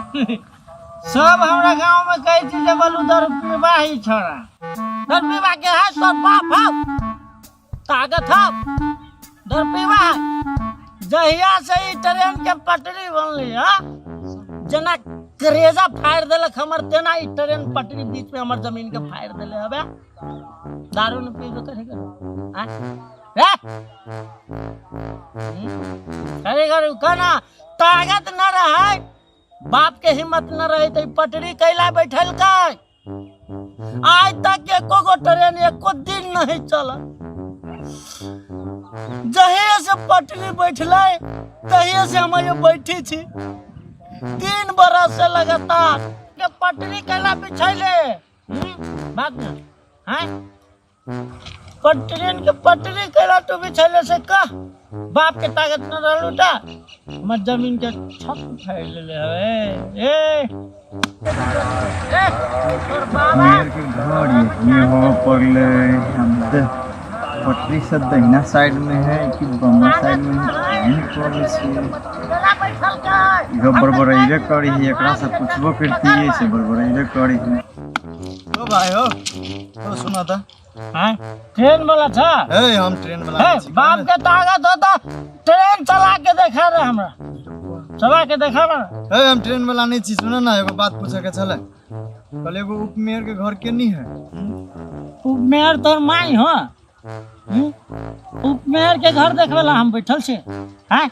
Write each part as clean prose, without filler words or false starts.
सब हमरा गांव में कहै छै जे बोलू दारू पीबा ही छोड़ा। दारू पीबा के है तोर बाप हौ, ताकत हौ, दारू पीबा है। जहिया से ई ट्रेन के पटरी बनली है, जेना करेजा फाड़ि देलक हमर, तेना ई ट्रेन पटरी बीच में हमर जमीन के फाड़ि देले हबे। दारू न पीबे करे करे आँय? रे करे करे कहना ताकत न रहे, बाप के हिम्मत न रहे तो पटरी कैला बैठल का। आज तक एको गो ट्रेन एको दिन नहीं चल। जहिया से पटरी बैठले तहिया से हम ये बैठी छी 3 बरस से लगातार के पटरी कैला बिछैले। बात न हैं ट्रेन के पटरी कैला तो बिछैले से कह बाप के ताकत न रहलू ता हमर जमीन के छत उठाइ लेले हवे। ए ए तोर बाबा मेयर के घर ये हो पड़ले। हम तो पटरी से दहिना साइड में है कि बम्मा साइड में है, नहीं पड़े छी। कैला बैठल का इहो बड़बड़ैबे करी है, एकरा से पूछबो करती से बड़बड़ैबे करी है। ओ भाई हो, ओ सुना था। हैं ट्रेन वाला था। ए हम ट्रेन वाला ए, नहीं छी। बाप के ताकत होता ट्रेन चला के देखा रे हमरा, चला के देखा ना। ए हम ट्रेन वाला नहीं छी। सुनो ना एगो बात पूछे के छले। कल एगो उप मेयर के घर के नहीं है? उप मेयर तोर माई हो। उप मेयर के घर देखवेला हम बैठल छी। हैं?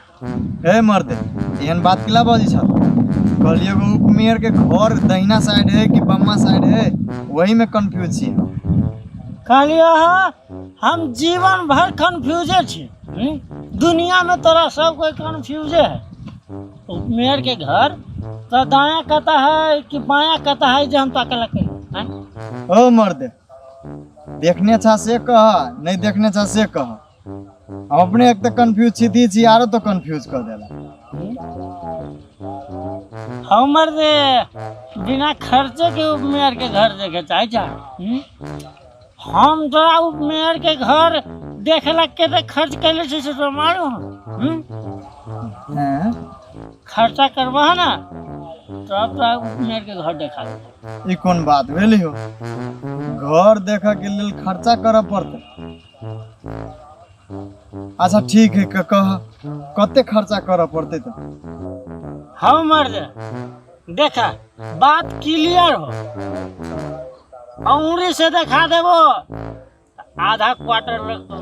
ए मर्द एहन बात केला बजै छ? कल एगो उप मेयर के घर दहिना साइड है कि बम्मा साइड है, वही में कंफ्यूज छी। कहलियो हा, हम जीवन भर कंफ्यूजे छी। दुनिया में तोरा सब कोई कंफ्यूजे है। उप मेयर के घर तो दाया कहता है कि बाया कहता है जे हम ताके लगे। हैं? ओ मर्द देखने छा से कह, नहीं देखने छा से कह। हम अपने एक तो कंफ्यूज छी ती छी, आरो तो कंफ्यूज कर देला। हमर जे बिना खर्चे के उप मेयर के घर देखे चाहे छा। हम तोरा उप मेयर के घर देखे ला कते खर्च कैले छी से तोरा मालूम हौ? हैं? खर्चा करबह ना तब तोरा उप मेयर के घर देखा देबौ। ई कोन बात भेली हो? घर देखऽ के लेल खर्चा करऽ पड़तै? अच्छा ठीक है, कह कते खर्चा करऽ पड़तै तऽ? हम मर्द देखा बात क्लियर हो, अंगुरी से देखा देबो आधा क्वार्टर लगतो।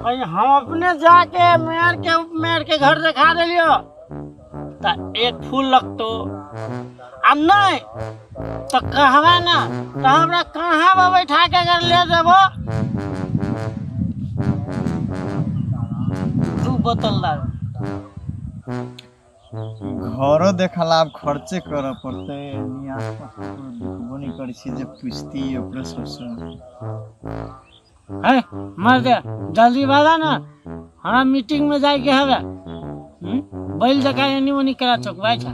भाई हम अपने जाके मेयर के उप मेयर के घर देखा देलियो त एक फूल लगतो। आ नहीं तो कहबा ना तो हमरा कहाँ पर बैठा के अगर ले जेबो 2 बोतल दारू। घरो देखला आब खर्चे करऽ पड़तै। एनी आसपास ककरो देखबो नहि करै छी जे पूछती ओकरो सबसँ। है मर दे जल्दी बाजा ना, हमरा मीटिंग में जाए के हवे। बैल जका एनी ओनी करा चौकवाई छा।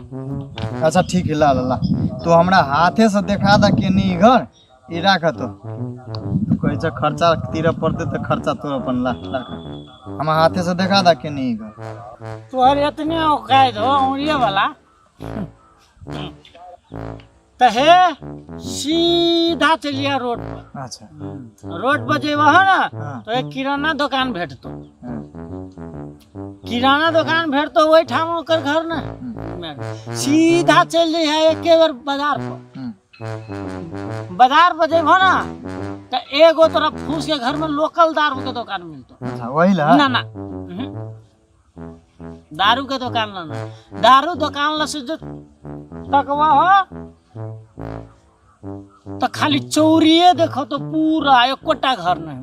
अच्छा ठीक है, ला ला ला तो हमरा हाथे से देखा दा के नी घर ई राख। तो तू कहै छ खर्चा तीरऽ पड़तै तऽ खर्चा तोर अपन ला राख, हमरा हाथे से देखा दा के नी घर। तोहर एतने औकात हो औरिये वाला त हे सीधा चलिया रोड पर। अच्छा। रोड पर जेबह ना हाँ। तो एक किराना दुकान भेटतो। हाँ। किराना दुकान भेटतो ओहि ठाम ओकर घर ना। सीधा चलि जइहे एके बेर बाजार पर। बाजार पर जेबह ना त एगो तोरा फूस के घर में लोकल दारू के दुकान मिलतो। अच्छा, वही ला? ना, ना। दारू के दुकान ला ना। दारू दुकान ला से जो तकवा हो तो खाली चोरिए देखो तो पूरा एकोटा घर नहीं।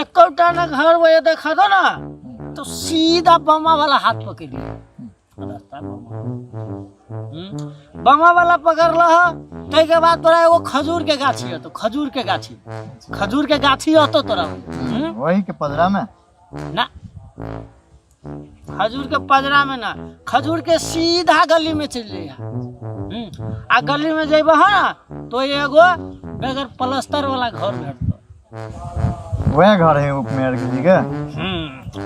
एकोटा ना घर वो देखा दो ना तो सीधा बमा वाला हाथ पकड़ लिया। रास्ता बमा। बमा वाला पकड़ लह, ताहि के बाद तोरा एगो खजूर के गाछी हतो, खजूर के गाछी, खजूर के गाछी हतो तोरा। वही के पजरा में? ना, खजूर के पजरा में ना, खजूर के सीधा गली में चलि जइहा। आ गली में जइबह ना तो एगो बगैर प्लास्टर वाला घर भेटतो। वएह घर है उप मेयर जी के।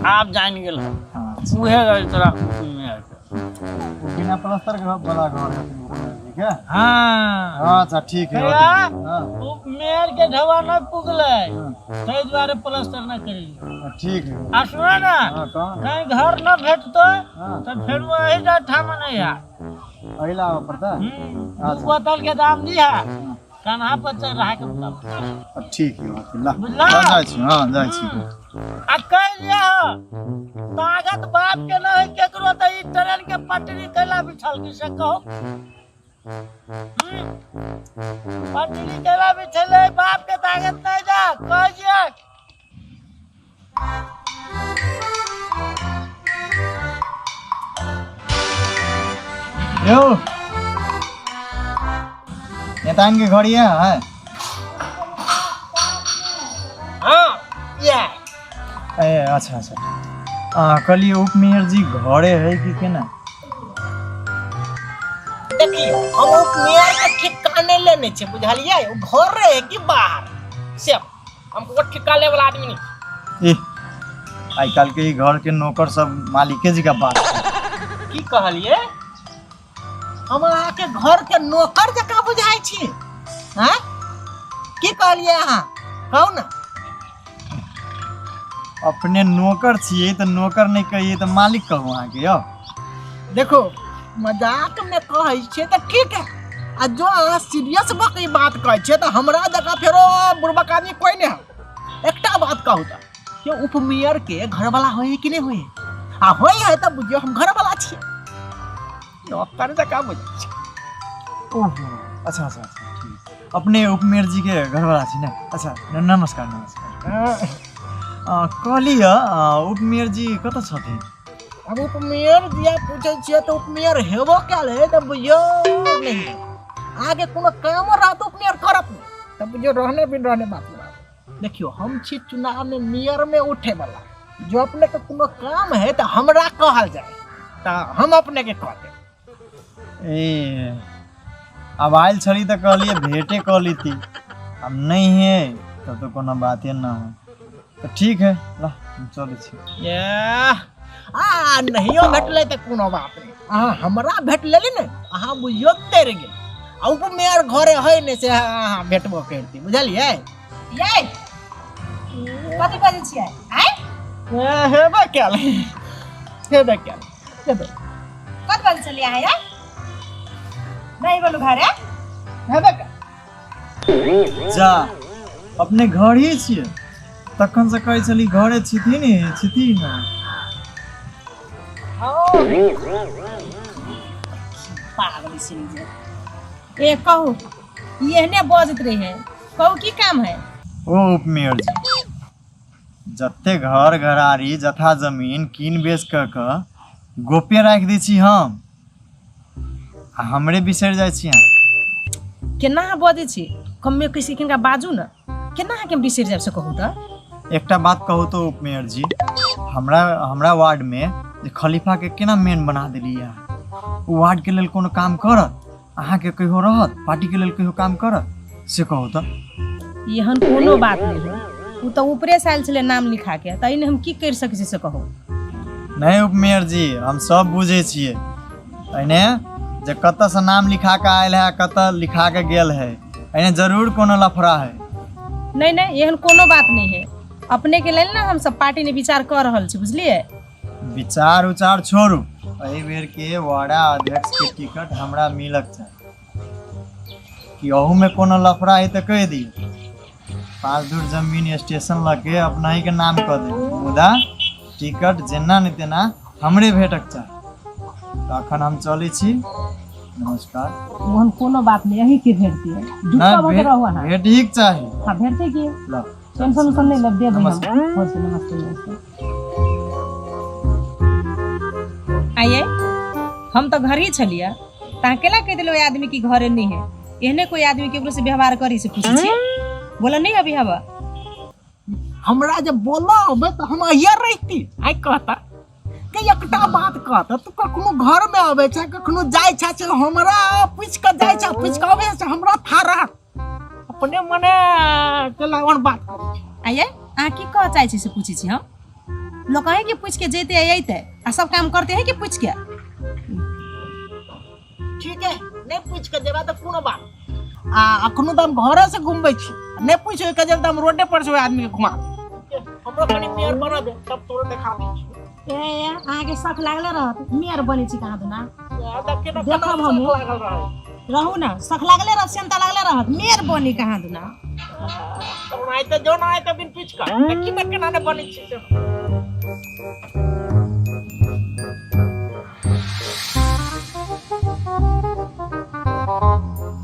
आब जानि गेल। अच्छा। उहे घर तोरा उप मेयर के। ओ बिना प्लास्टर के वाला घर है उप मेयर जी के। हाँ। अच्छा ठीक है। भैया, हाँ। उप मेयर के ढवा नहि पुगलै, ताहि दुआरे प्लास्टर नहि करेलियै। ठीक है। आ सुन ने, हाँ, कहाँ? कहीं घर न भेटतै हाँ। तऽ फेर एहि ठाम नहि आ। अहिला आबऽ पड़तै? दू बोतल के दाम दिहा, कन्हा पर चढ़ा के बताओ। ठीक है, बात ला। बुझला? हाँ, जाइ छी, हाँ जाइ छी। आ कहि लिअ, ताकत बाप के नहि है केकरो, तऽ ई ट्रेन के पटरी कैला बिछल की से कहू? पटरी कैला बिछलै? बाप के ताकत नहि जा कह दिअ। यो नेताइन के घर ये है? हाँ, ये। ए अच्छा अच्छा, आ कहलिए उप मेयर जी घरे है कि केना? देखियौ, हम उप मेयर के ठिका नहि लेने छियै, बुझलियै? ओ घर रहे कि बाहर से हम ओकर ठिका ले वाला आदमी नहीं। ए आइ काल्हि के ई घर के नौकर सब मालिके जी का बात। की कहलियै? हम अहाँके घर के नौकर जकाँ बुझाइ छी? आँय, की कहलियै अहाँ? कहू ने। अपने नौकर छियै तऽ नौकर नहि कहियै तऽ मालिक कहू अहाँके यौ? देखो, मजाक में कहै छियै तऽ ठीक है, आ जो अहाँ सीरियस भऽ के ई बात कहै छियै तऽ हमरा जकाँ फेरो बुड़बक आदमी कोइ नहि है। एकटा बात कहू तऽ कि उप मेयर के घरवाला होइ है कि नहि होइ है? आ होइ है तऽ बुझियौ हम घरवाला छियै, नौकर जकाँ बुझै छियै। ओहो, अच्छा अच्छा अच्छा, ठीक। अपने उप मेयर जी के घरवाला छी ने? अच्छा, नमस्कार नमस्कार। कहलियै उप मेयर जी कतऽ छथिन? अब उप मेयर दिया पूछै छियै तऽ उप मेयर हेबो कयल है तऽ बुझियौ नहि, अहाँके कोनो कामो रहत उप मेयर करत नहि, तऽ बुझियौ रहने बिन रहने बात बराबर। देखियौ, हम छी चुनाव में मेयर में उठे वाला, जो अपने के कोनो काम है तऽ हमरा कहल जाय तऽ हम अपने के कह देब। ए अब आयल छली तऽ कहलियै भेटे कऽ लेती, अब नहीं है तब तो कोनो बाते ना है, तऽ ठीक है, ला हम चलै छी। एह, आ नहियो भेटलै तऽ कोनो बात नहि, अहाँ हमरा भेट लेली ने, अहाँ बुझियौ तर गेल। आ उप मेयर घरे है ने से अहाँ भेटबो करती, बुझलियै? यै, कथी बजै छियै आँय? हेबे कयल, हेबे कयल, हेबे। कथी बजै छलियै अहाँ यै? नहि बोलू घरे। हेबे कयल। जा, अपने घर ही छियै? तखन से कहै छली घरे छिथिन छिथिन। पागल सिनी जे। ए कहू, ई एहने बजैत रहे, कहू की काम है? ओ उप मेयर जी, जते घर घरारी जथा जमीन कीन बेच कऽ कऽ गोपे राखि दै छी हम, आ हमरे बिसरि जाइ छी अहाँ। केना अहाँ बजै छी? कम्मे कैसे किनका बाजू ने, केना अहाँके हम बिसरि जायब से कहू तऽ? एकटा बात कहू तो उप मेयर जी, हमरा हमरा वार्ड में जे खलीफा के केना मेन बना देलियै अहाँ? ओ वार्ड के लेल कोनो काम करत? अहाँके कहियो रहत पार्टी के लेल कहियो काम करत से कहू तऽ? एहन कोनो बात नहि है, ओ तऽ ऊपरे से आयल छलै नाम लिखा के, तऽ एहिमे हम की करि सकै छी से कहू? नहीं उप मेयर जी, हम सब बुझै छियै एने जे कतऽ से नाम लिखा के आयल है, कतऽ लिखा के गेल है, एने जरूर कोनो लफड़ा है। नहीं नहीं, एहन कोनो बात नहीं है, अपने के लेल ना हम सब पार्टी ने विचार कर रहल छी, बुझलियै? विचार उचार छोड़ू, एहि बेर के वार्डा अध्यक्ष के टिकट हमरा मिलक चाही। कि अहू में कोनो लफड़ा है तऽ कहि दियौ, 5 धूर जमीन स्टेशन लऽ के अपना ही के नाम कऽ दे, मुदा टिकट जेना ने तेना हमरे भेटक चाही। तऽ अखन हम चलै छी, नमस्कार। ओहन कोनो बात नहीं, अहीं के भेटतियै। झूठा भऽ के रहू अहाँ। भेटही के चाही। हाँ, भेटतै की? ल। टेंशन उंशन नहीं लब, देबै हम। नमस्कार। हो, नमस्ते नमस्ते। आइए, हम तो घर ही छलियै, तहाँ केला कहि देलहुँ आदमी की घरे नहीं है? एहने कोई आदमी केकरो से व्यवहार करी से पूछै छियै? बोला नहीं अभी हवा। हमरा जब बोला अबे तऽ हम अहिया रहिती। आइ कहता कि एकटा बात कहता, तू कखनो घर में अबे छै, कखनो जाइ छै, से हमरा पूछि कऽ जाइ छै, पूछि कऽ अबे छै, हमरा था रहत अपने मने केला ओहन बात करै छै। आइए, अहाँ की कहऽ चाहै छी से पूछै छी हम। लोक अहीँके पूछिके जैते आ अयतै आ सब काम करतै अहीँके पूछिके। ठीक है, नहीं पूछ के जेबा तऽ कोनो बात। आ अखनो तऽ हम घरे से घुमबै छी, नहीं पूछ के जेब तऽ हम रोडे पर से ओहि आदमी के घुमा देब। हमरो कनि मेयर बना दे तब तोरो देखा दै छी। ए अहाँके शख लागले रहत मेयर बनै छी कहाँ दुना। देखिए ना, देखब केना हमहूँ। शख लागल रहै। रहू ना, शख लागले रहत, सेंता लागले रहत, मेयर बनी कहाँ दुना। तब आइ तऽ जो ना आइ तऽ बिन पूछ के देखी ना केना ने बनै छी से।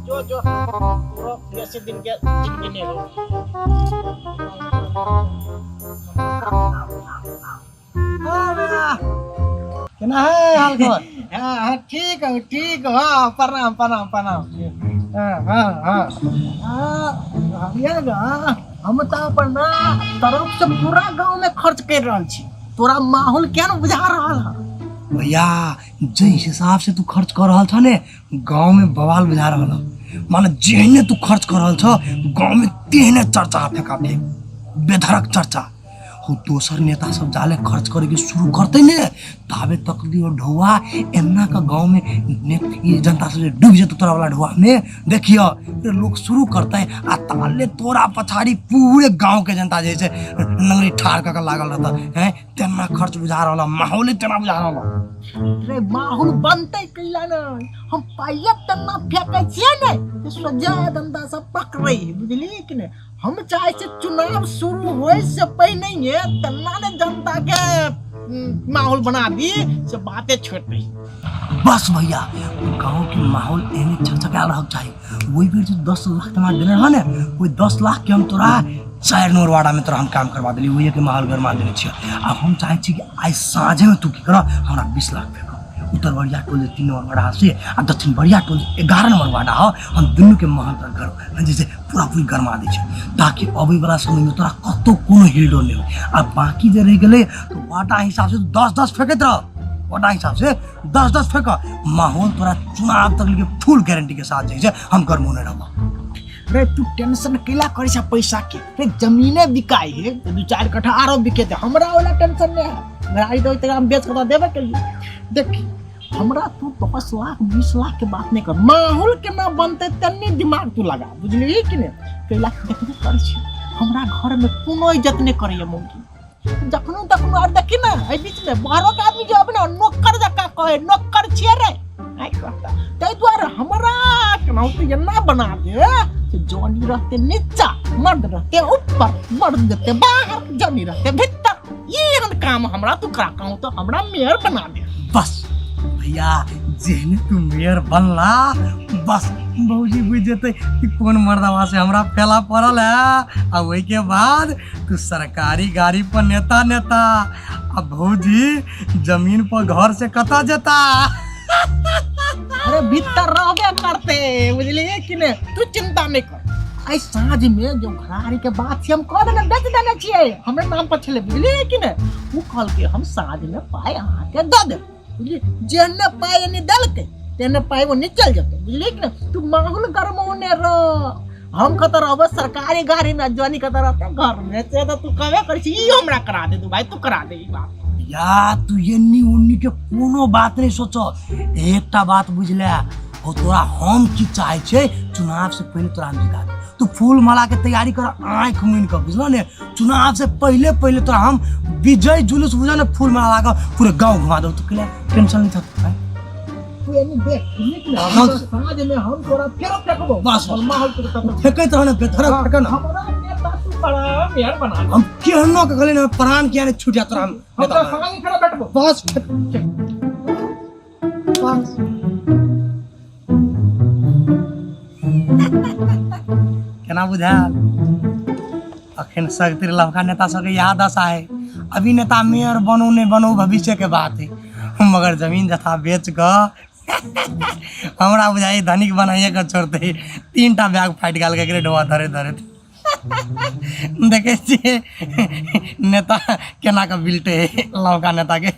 जो जो तोरो बेसी दिन के जिंदगी नहीं हो। केना है हाल खबर? हाँ हाँ ठीक हो, ठीक हो। हाँ प्रणाम प्रणाम प्रणाम। हाँ हाँ हाँ हाँ ये ना, हम तो अपन ना तरफ से पूरा गांव में खर्च कर रहल छी, तोरा माहौल क्या न बुझा रहल है। भैया जे हिसाब से तू खर्च कर रहल छ ने, गांव में बवाल बुझा रहल है। माने जेहने तू खर्च कर रहल छ गांव में तेहने चर्चा फेंका फेंक बेधड़क चर्चा हो। दोसर नेता सब जाले खर्च करे के शुरू करते ने ताबे तक दियो ढोआ एन्ना का गांव में ये जनता से डूब जेतो तोरा वाला ढोआ में। देखियो फिर लोग शुरू करते आ ताले तोरा पछाड़ी पूरे गांव के जनता जे छै नंगरी ठाड़ क के लागल रहता है। तेना खर्च बुझा रहल है, माहौले तेना बुझा रहल है। रे माहौल बनते कैला न, हम पाइया तना फेंकै छियै ने से सजा धंधा सब पकड़ै है, बुझलियै कि ने। हम चाहे छियै चुनाव शुरू होय से पहिने तना ने जनता के माहौल बना दी से बाते छोड़ दी। बस भैया गांव के माहौल एहने चकचकायल रहक चाही। वही बेर जो 10 लाख तमा देने रह ने, वही 10 लाख के हम तोरा 4 नंबर वार्डा में तोरा हम काम करवा देली, वही के माहौल गरमा देने छियै। आब हम चाहे छी कि आइ साँझे में तू की कर हमरा 20 लाख फेंक। उत्तर बरिया टोल जे 3 नंबर वार्डा से आ दक्षिण बरिया टोल जे 11 नंबर वार्डा हो, हम दुनू के माहौल पर गर्म जैसे पूरा पूरी गरमा दै छै, ताकि अबै वाला समय में तोरा कतौ कोनो हिलडोल नहि हो। आ बाकी जे रहि गेलै तो वार्डा हिसाब से 10-10 फेंकैत रह, वार्डा हिसाब से 10-10 फेंक, माहौल तोरा चुनाव तक लेके फुल गारंटी के साथ जे छै हम गरमौने रहब। रे तू टेंशन कैला करै छ पैसा के? रे जमीने बिकाइ है तो 2-4 कट्ठा आरो बिकेते, हमरा वाला टेंशन नहीं है। गाड़ी तो तक हम बेच के देबे के लिए। देख हमरा तू 10 लाख 20 लाख के बात नहीं कर, माहौल के ना बनते तन्नी दिमाग तू लगा, बुझलियै कि ने। कैला देखबे करै छी हमरा घर में कोनो इज्जत नहीं करैया मौगी, जखनो तखनो। और देखी ना एहि बीच में बाहरो के आदमी जे आबे ना नौकर जकाँ कहै, नौकर छियै रे नहि कहता। ताहि दुआरे हमरा केनाहु तऽ एना बना दे से जनी रहते नीचा मर्द रहते ऊपर, मर्द जेते बाहर जनी रहते भीतर। ई एहन काम हमरा तू करा कहूँ तो हमरा मेयर बना दे। बस भैया जेहने तू मेयर बनला बस भौजी बुझि जेतै कि कोन मर्दवा से हमरा फैला पड़ल है। आ ओहि के बाद तू सरकारी गाड़ी पर नेता नेता आ भौजी जमीन पर घर से कतऽ जेता। अरे भीतर रहबे करते, बुझलियै कि ने। तू चिंता नहीं कर, आइ साँझ में जो घरारी के बात छै हम कह देने बेच देने छियै, हमरे नाम पर छलै, बुझलियै कि ने। उ कहलकै हम साँझ में पाइ अहाँके दऽ देब, बुझलियै। जेहने पाइ एने देलकै तेहने पाइ ओन्ने चलि जेतै, बुझलियै कि ने। तू माहौल गरमौने रह, हम कतऽ रहबै सरकारी गाड़ी में, जनी कतऽ रहतै घर में, से तऽ तू कहबे करै छी। ई हमरा करा दे तू भाई, तू करा दे ई बात। या तू एन्नी उन्नी के कोनो बात नहीं सोच, एकटा बात बुझ ले हो तोरा हम की चाहे छे चुनाव से पहले तोरा हम जिता दे। तू फूल माला के तैयारी कर आँख मुनि के, बुझलो ने। चुनाव से पहले पहले तोरा हम विजय जुलूस बुझो ने फूल माला के पूरे गांव घुमा दो, तू के टेंशन नहीं था भाई। तू एनी देख, नीक ने, हाँ। साँझ में हम तोरा फेरो फेंकबो। बस, बस। माहौल तोरा फेंकबो। फेंकैत रह ने, बेधड़क फेंक ना। हमरा नेता तू बड़ा मेयर बना दे। हम केहनो के गले ने प्राण किया ने छूट जा तोरा हम हम नेता तो बना। साँझ फेरो बैठबो। बस, फेंक। बस। केना बुझायल अखन सगतिर लवका नेता सबके इएह दशा है। अभी नेता मेयर बनू नहीं बनू भविष्य के बात है, मगर जमीन जथा बेच कऽ हमरा बुझाइ धनिक बनाइए कऽ छोड़तै। 3टा बैग फाटि गेल केकरे ढोआ धरे धरे। देखै छियै नेता केना कऽ बिलटै है लवका नेता के,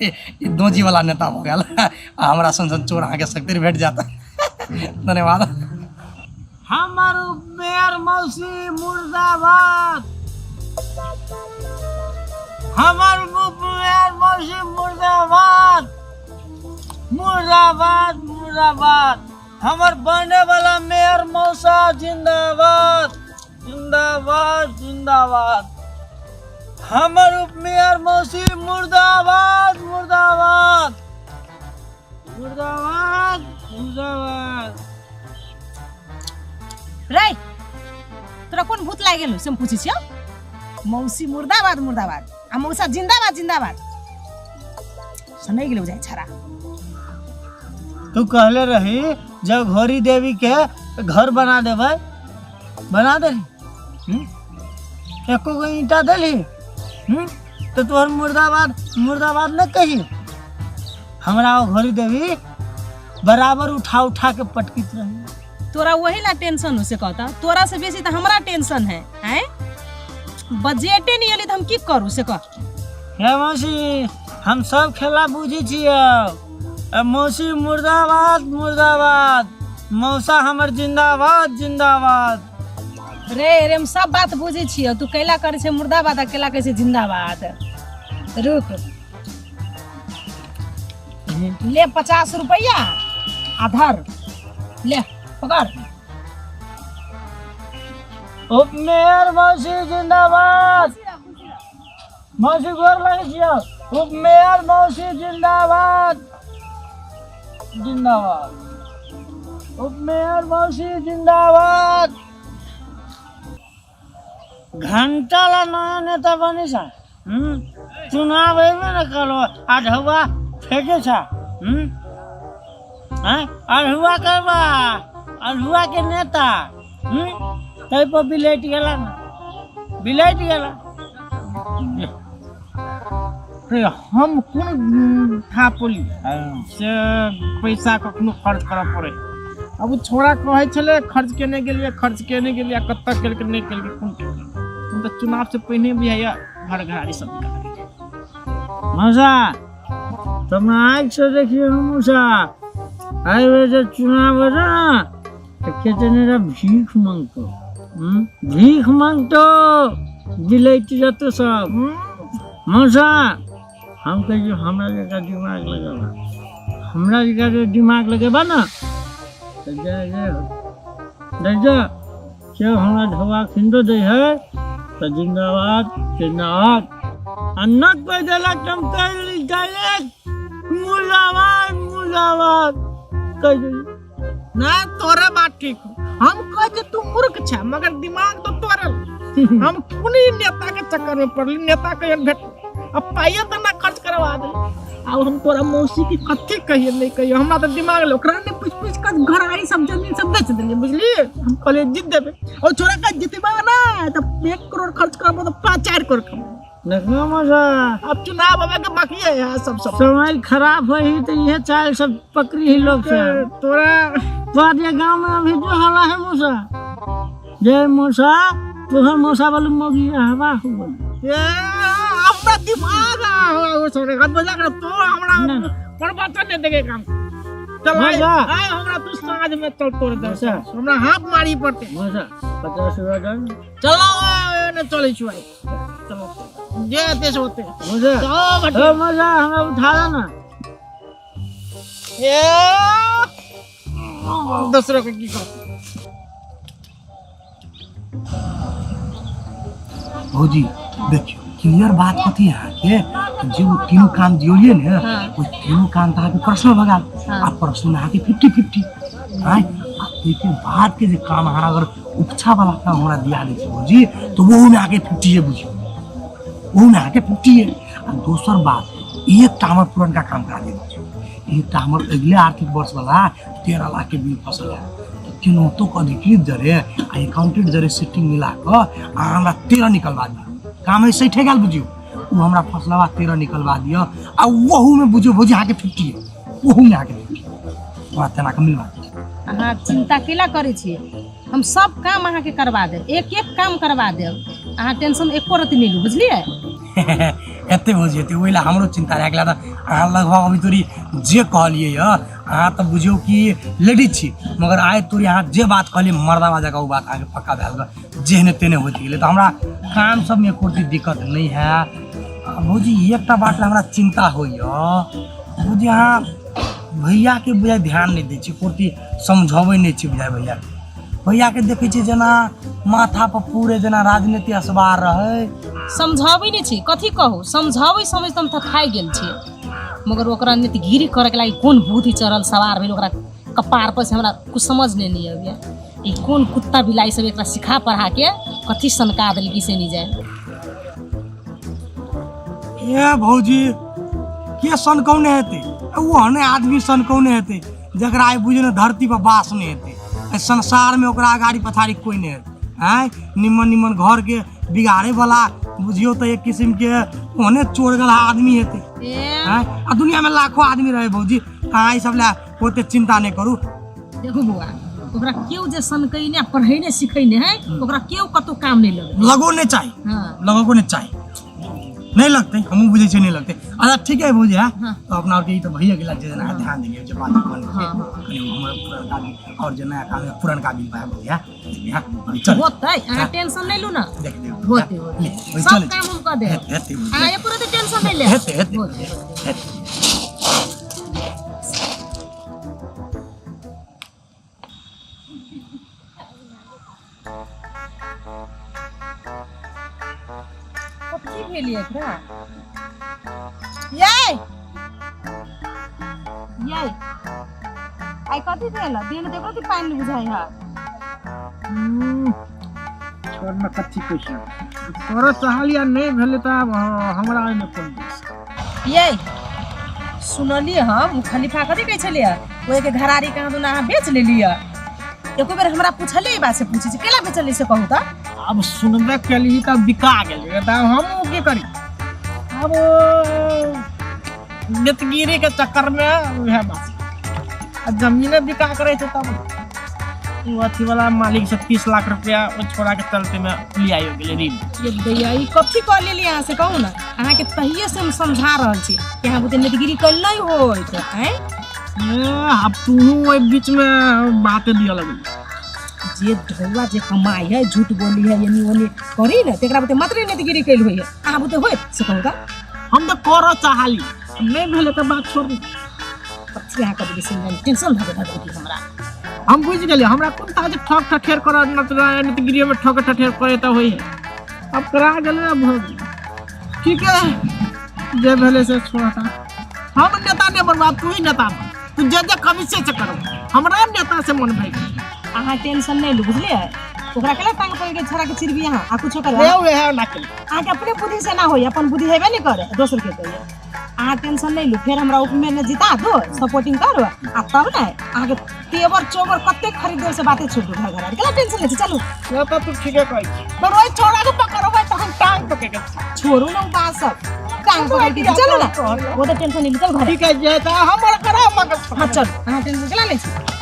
ई दोजी वाला नेता भऽ गेल। आ हमरा सन सन चोर अहाँके सगतिर भेट जायत। धन्यवाद। हमर मेयर मौसी मुर्दाबाद। हमर उपमेयर मौसी मुर्दाबाद, मुर्दाबाद, मुर्दाबाद। हमर बने वाला मेयर मौसा जिंदाबाद, जिंदाबाद, जिंदाबाद। हमर उपमेयर मौसी मुर्दाबाद, मुर्दाबाद, मुर्दाबाद, मुर्दाबाद। रे तोरा कोन भूत लागि गेलौ से हम पूछै छियौ। मौसी मुर्दाबाद मुर्दाबाद आ मौसा जिंदाबाद जिंदाबाद। सनै गेलौ जाइ छाड़ा। तू कहले रही जब घोरी देवी के घर बना देबै, बना देली? एको गो ईंटा देली? तो तोहर मुर्दाबाद मुर्दाबाद न कही। हमरा ओ घोरी देवी बराबर उठा उठा के पटकित रही। तोरा वही ला टेंशन हो से कहता, तोरा से बेसी तो हमरा टेंशन है। आय बजटे नहीं एली तो हम की करू से कह। हे मौसी, हम सब खेला बुझी छियै। मौसी मुर्दाबाद मुर्दाबाद, मौसा हमर जिंदाबाद जिंदाबाद। रे रे हम सब बात बुझै छियै, तू कैला करै छै मुर्दाबाद आ कैला कहै छै जिंदाबाद। रुक ले 50 रुपया आ धर ले पकड़। उपमेयर मौसी जिंदाबाद, मौसी गोर लगै छियौ। उपमेयर मौसी जिंदाबाद जिंदाबाद, उपमेयर मौसी जिंदाबाद। घंटा ला नया नेता बनी छा। चुनाव अयबे न करलो, अढ़ुआ फेंके छा। अढ़ुआ करबा, अढ़ुआ के नेता। तै पर बिलटि गेला न, बिलटि गेला। हम कोन था पोली से पैसा कखनो खर्च करऽ पड़े। अब ओ छोड़ा कहै छलै खर्च केने गेलियै, खर्च केने गेलियै, कतऽ केलकै नहि केलकै कोन केलकै। हम तऽ चुनाव से पहिने भी हैया घर घरारी सब निकाल गेलै। मौसा तुम आँखि से देखिए मौसा, एहि बेर जे चुनाव हेतौ ने तऽ केतने रे भीख मांगतो, भीख मांगतो, बिलटि जेतौ सब। मौसा हम कहै छियौ हमरा जकाँ दिमाग लगेबा, हमरा जकाँ जे दिमाग लगेबा ने तऽ जय जय हो। दै जा केओ हमरा ढोबा खिन्दो दै है तऽ जिंदाबाद जिंदाबाद, आ न कोइ देलक तऽ हम कहि देली डायरेक्ट मुर्दाबाद मुर्दाबाद कहि देली। ना तोरा बात ठीक हो, हम कह जे तू मूर्ख छे मगर दिमाग तो तोरे। हम कोनी नेता के चक्कर में पड़ली, नेता के भेट अब पाइए तो ना खर्च करवा दे। अब हम तोरा मौसी की कथी कहिए नहीं कहिए, हमरा तो दिमाग ले ओकरा ने पूछ पूछ कर घर आई सब जमीन सब बेच देलिए बुझलिए। हम कहलिए जीत देबे और छोरा का जीतबा ना तो 1 करोड़ खर्च करबो तो 5-4 करोड़ कमाबो। देखो मौसा अब चुनाव आवे के बाकी है यार, सब सब समय खराब होई तो ये चाल सब पकड़ी ही लोग से। तोरा तो आज ये गांव में अभी जो हला है मौसा, जय मौसा तोहर मौसा वाली मौगी हवा हो गई। ए हमरा दिमाग आ हो छोरे का मजाक ना तो हमरा ना, ना। प्रवचन नहीं देगे काम। चल आए, मौसा। आए हमरा तू साँझ में चल तोड़ दे। मौसा। हमरा हाथ मारी पड़ते। मौसा 50 रुपया दे। चलो आए, ने चले छु आए। चलो जे आते से होते। मौसा। चलो बटे। ओ मौसा हमरा उठा ला ना। ए दूसरे के की कर। भौजी देखियो क्लियर बात कथी है के जे वो तीनों काम दियोलिए ने, वो तीनों काम तो अहाँके पर्सनल भऽ गेल। आ पर्सनल अहाँके 50-50। आँय आ ताहिके बाद के जे काम अहाँ अगर उपछा वाला काम हमरा दिया दै छी भौजी तो ओहूमे अहाँके 50 बुझियौ, ओहूमे अहाँके 50। आ दोसर बात एकटा हमर पुरनका काम करा दियौ, एकटा हमर अगिले आर्थिक वर्ष वाला 13 लाख के बिल फसल है केनाहितो कऽ अधिकृत जरे आ एकाउंटेंट जरे सेटिंग मिला कऽ आ हमरा 13 निकलवा दियौ। काम है सठे गेल बुझियौ, ओ हमरा फसलवा 13 निकलवा दिअ आ ओहूमे बुझियौ भौजी अहाँके 50, ओहूमे अहाँके 50। हमरा तेना कऽ मिलवा दिअ। अहाँ चिंता केला करै छियै, हम सब काम अहाँके करवा देब, एक एक काम करवा देब, अहाँ टेंशन एको रत्ती नहि लू बुझलियै। एते भौजी एते ओहि लए हमरो चिंता रहि गेल। अहाँ लगभग अभी तोरी जे कहलियै यऽ अहाँ तऽ बुझियौ कि लेडीज छी मगर आइ तोरी अहाँ जे बात कहलियै मर्दाबा जकाँ ओ बात अहाँके पक्का भए गेल, जेहने तेहने होइत गेलै। तऽ हमरा काम सबमे एको रत्ती दिक्कत नहि है। भौजी एकटा बात लए हमरा चिंता होइए भौजी अहाँ भैयाके बुझाइ ध्यान नहि दै छी कुर्ती समझबै नहि छी बुझाइ भैया भैयाके देखै छी जेना माथा पर पूरे जेना राजनीति असवार रहै समझाबै नहि छी कथी कहू समझाबै समझ तऽ हम थकाइ गेल छियै मगर ओकरा नेतगिरी करैके लागि कोन बुद्धि चढ़ल सवार भेल ओकरा कपार पर से हमरा कुछ समझ नहि नहि अबैया ई कोन कुत्ता बिलाइ सब एकरा सिखा पढ़ा के कथी सनका देलकी से नहि जाए ए भौजी के सनकौने हेतै ओहने आदमी सनकौने हेतै जकरा आइ बुझियौ ने धरती पर बास नहि हेतै एहि संसारमे ओकरा अगाड़ी पछाड़ी कोइ नहि हेतै आँय निमन निमन घरके बिगाड़े वाला बुझियौ तऽ एक किस्मके ओहने चोर गला आदमी हेतै आँय आ दुनियामे लाखो आदमी रहै भौजी अहाँ ई सब लए ओते चिन्ता नहि करू देखू बौआ ओकरा केओ जे सनकैने आ पढ़ैने सिखैने है ओकरा केओ कतौ काम नहि लगै लगो नहि चाही हाँ लगो नहि चाही नहि लगतै हमहूँ बुझै छियै नहि लगतै अच्छा ठीक है भौजी है हाँ। तो अपना आरके ई तऽ भइए गेला जे जेना ध्यान दियौ जे बात कहने हाँ, कनि हमर पुरनका बिल और जे नया काम है पुरनका बिल भाई भौजी है है अभी चल होतै अहाँ टेंशन नहि लू ना देख देब होतै होतै ले, वही सब चलै काम हम कऽ देब हेतै हेतै भौजी, अहाँ एको रत्ती टेंशन नहि लेब हेतै हेतै होतै, होतै। हेतै कथी भेल एकरा यै यै आइ कथी भेल दिन देखो कि पानि नहि बुझाइ है छोड़ न कथी कैसे करऽ चाहलियै नहि भेलै तऽ आब हमरा एहिमे कोन दोष यै सुनलियै हम ओ खलीफा कथी कहै छलियै ओहिके घरारी कहाँ दुना अहाँ बेच लेलियै एको बेर हमरा पुछलियै ई बात से पूछै छी केला बेचलियै से कहू तऽ आब सुनबे केली तऽ बिका गेलै तऽ हम की करी आब नेतगिरी के चक्कर में उएह बात आ जमीने बिका के रहै छै तब ओ अथी वाला मालिक से 30 लाख रुपया ओ छोड़ा के चलते में लियाइयो गेलै ऋण। ये दैया, ई कथी कऽ लेलियै अहाँ से कहू ने? अहाँके तहिये से हम समझा रहल छी कि अहाँ बुते नेतगिरी कल नहि होइत आँय। ए, आब तू ओहि बीच में बात दिअ लगली। जे ढौआ जे कमाई है, झूठ बोली है, एनी ओनी करी ने, तेकरा बुते मात्रे नेतगिरी कैल होई है। अहाँ बुते होइत से कहू तऽ? हम तऽ करऽ चाहली, नहि भेलै तऽ बात छोड़। कथी अहाँ कऽ देबै, टेंशन भऽ गेल भगवती हमरा। हम बुझि गेलियै, हमरा कोन ताज ठक ठठेर करऽ नेतगिरियो में ठक ठठेर करे तऽ होइ है। अब करा गेलै, अब भऽ गेलै, ठीक है, जे भेलै से छोड़। हम नेता नहि बनबा, तू ही नेता बन। तू जे जे कभी से करब, हमरा नेता से मन भए गेल। अहाँ टेंशन नहि लू, बुझलियै? ओकरा केला टांग पकड़ के छोड़ा के चिरबी अहाँ आ कुछो करे? रे उएह ना केली। अहाँके अपने बुद्धि से ना होई, अपन बुद्धि हेबे नहीं करे, दोसर के कहिए। अहाँ टेंशन नहीं लू, फेर हमरा उपमेयर ने जिता दो, सपोर्टिंग करो आ तब ने अहाँके तेवर चोबर कते खरीद देब से बाते छोड़ दू। घर घर केला टेंशन लै छी, चलू। से तऽ तू ठीके कहै छी, पर ओहि छोड़ा के पकड़बै तहन टांग पकड़ के छोड़ू ना उ बात सब, टांग पकड़ के चलू ना, वो तो टेंशन नहीं लू, चल घर। ठीक है, जे तऽ हमर करा मगज। हाँ चल, अहाँ टेंशन केला लै छी?